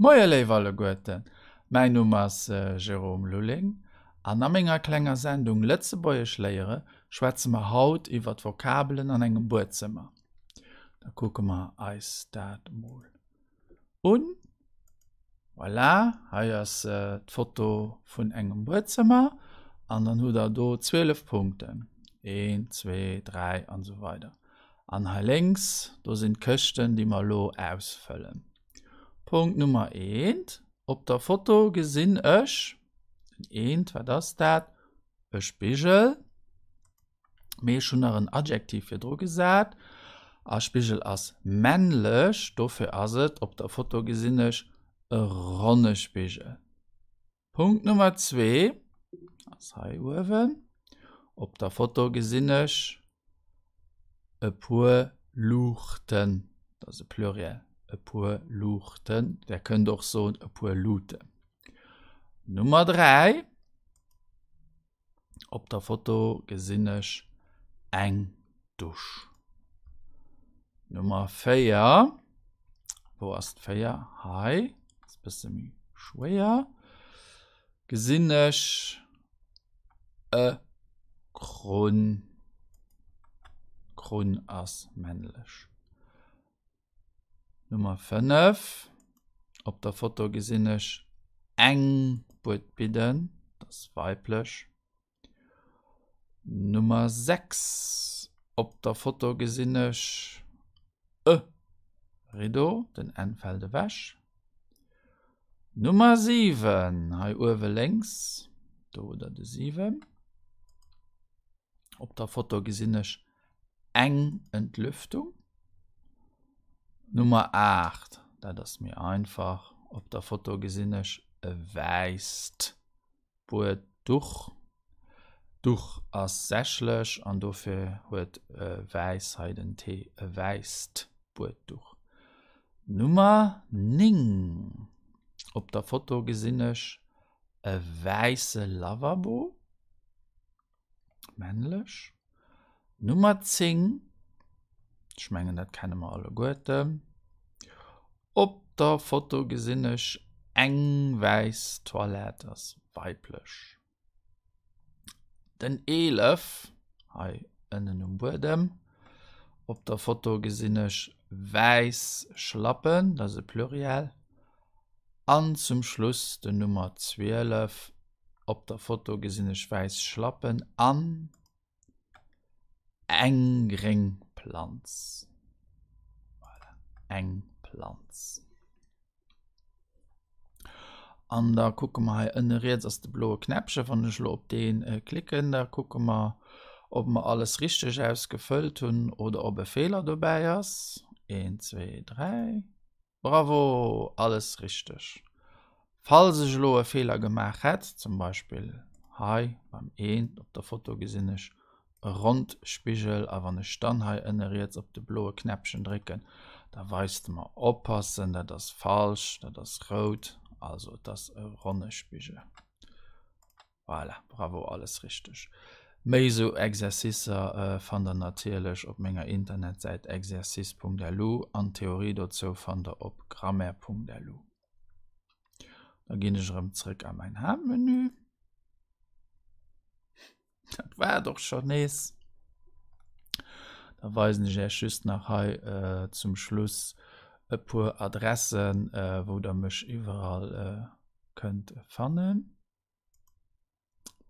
Moie léif alleguerten, mäin Numm ass Jérôme Lulling an a menger klenger Sendung Lëtzebuergesch léiere schwätze mer haut iwwer d'Vokabelen an engem Buedzëmmer. Da kucke mer eis dat mol un. Voilà, hei ass d'Foto vun engem Buedzëmmer an dann hutt der do 12 Punkten, een, zwee, dräi an esou weider. An hei lénks, do sinn d'Këschten, déi mer elo ausfëllen. Punkt Nummer eent, Op der Foto gesinn ech den eent, wat ass dat? E Spigel. Mee ech hunn nach en Adjektiv virdru gesat. A Spigel ass männlech, dofir ass et, op der Foto gesinn ech e ronne Spigel. Punkt Nummer zwee ass hei uewen. Op der Foto gesinn ech e puer Luuchten. Dat ass e Pluriel, e puer Luuchten. Der kënnt och soen e puer Luuten. Nummer 3. Op der Foto gesinn ech eng Dusch. Nummer 4. Wou ass d'Véier? Hei. Ass e bësse méi schwéier. Gesinn ech e Krunn. Krunn ass männlech. Nummer 5. Op der Foto gesinn ech eng Buedbidden, dat ass weiblech. Nummer 6. Op der Foto gesinn ech e Rideau, den N fält ewech. Nummer 7, hei uewe lénks, do hutt der de 7. Op der Foto gesinn ech eng Entlüftung. Nummer 8, dat ass méi einfach. Op der Foto gesinn ech e wäisst Buedduch. Duch ass sächlech an dofir huet wäiss hei den T, e wäisst Buedduch. Nummer 9, op der Foto gesinn ech e wäisse Lavabo. Männlech. Nummer 10, ech mengen dat kenne mer alleguerten. Op der Foto gesinn ech eng wäiss Toilette, ass weiblech. Den 11, hei ënnen um Buedem. Op der Foto gesinn ech wäiss Schlappen, dat ass e Pluriel. An zum Schluss den Nummer 12, Op der Foto gesinn ech wäiss Schlappen an eng gréng Planz. Voilà, eng Planz. An da kucke mer hei ënne riets ass de bloe Knäppchen. Wann ech elo op dee äh, klicken, da kucke mer, ob mer alles richteg ausgefëllt hunn oder ob e Feeler dobäi ass. 1, 2, 3. Bravo, alles richteg. Falls ech elo e Feeler gemaach hätt, zum Beispill hei beim Eent op der Foto gesinn ech e ronnt Spigel a wann ech dann hei ënne riets op de bloe Knäppchen drécken, da weist e mer, oppassen, dat ass falsch, dat ass rout, also et ass e ronne Spigel. Voilà, bravo, alles richteg. Méi esou Exercicer fannt der natierlech op menger Internetsäit exercice.lu an d'Theorie dozou fannt der op grammaire.lu. Da ginn ech erëm zréck a mäin Haaptmenü. Dat war et och scho nees. Da weisen ech Iech just nach hei äh, zum Schluss e puer Adressen, äh, wou der mech iwwerall äh, kënnt fannen.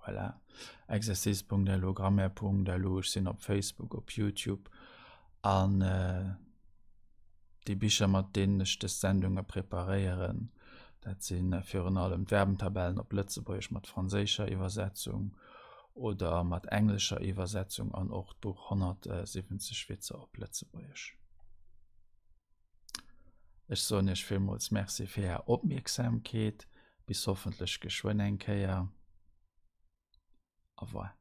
Voilà. Exercice.lu, grammaire.lu, ech sinn op Facebook, op YouTube an äh, déi Bicher, mat deenen ech dës Sendunge preparéieren, dat si virun allem d'Verbentabellen op Lëtzebuergesch mat franséischer Iwwersetzung oder mat englescher Iwwersetzung an och d'Buch 170 Witzer op Lëtzebuergesch. Ech soen Iech villmools Merci fir Är Opmierksamkeet. Bis hoffentlech geschwënn eng Kéier. Au revoir.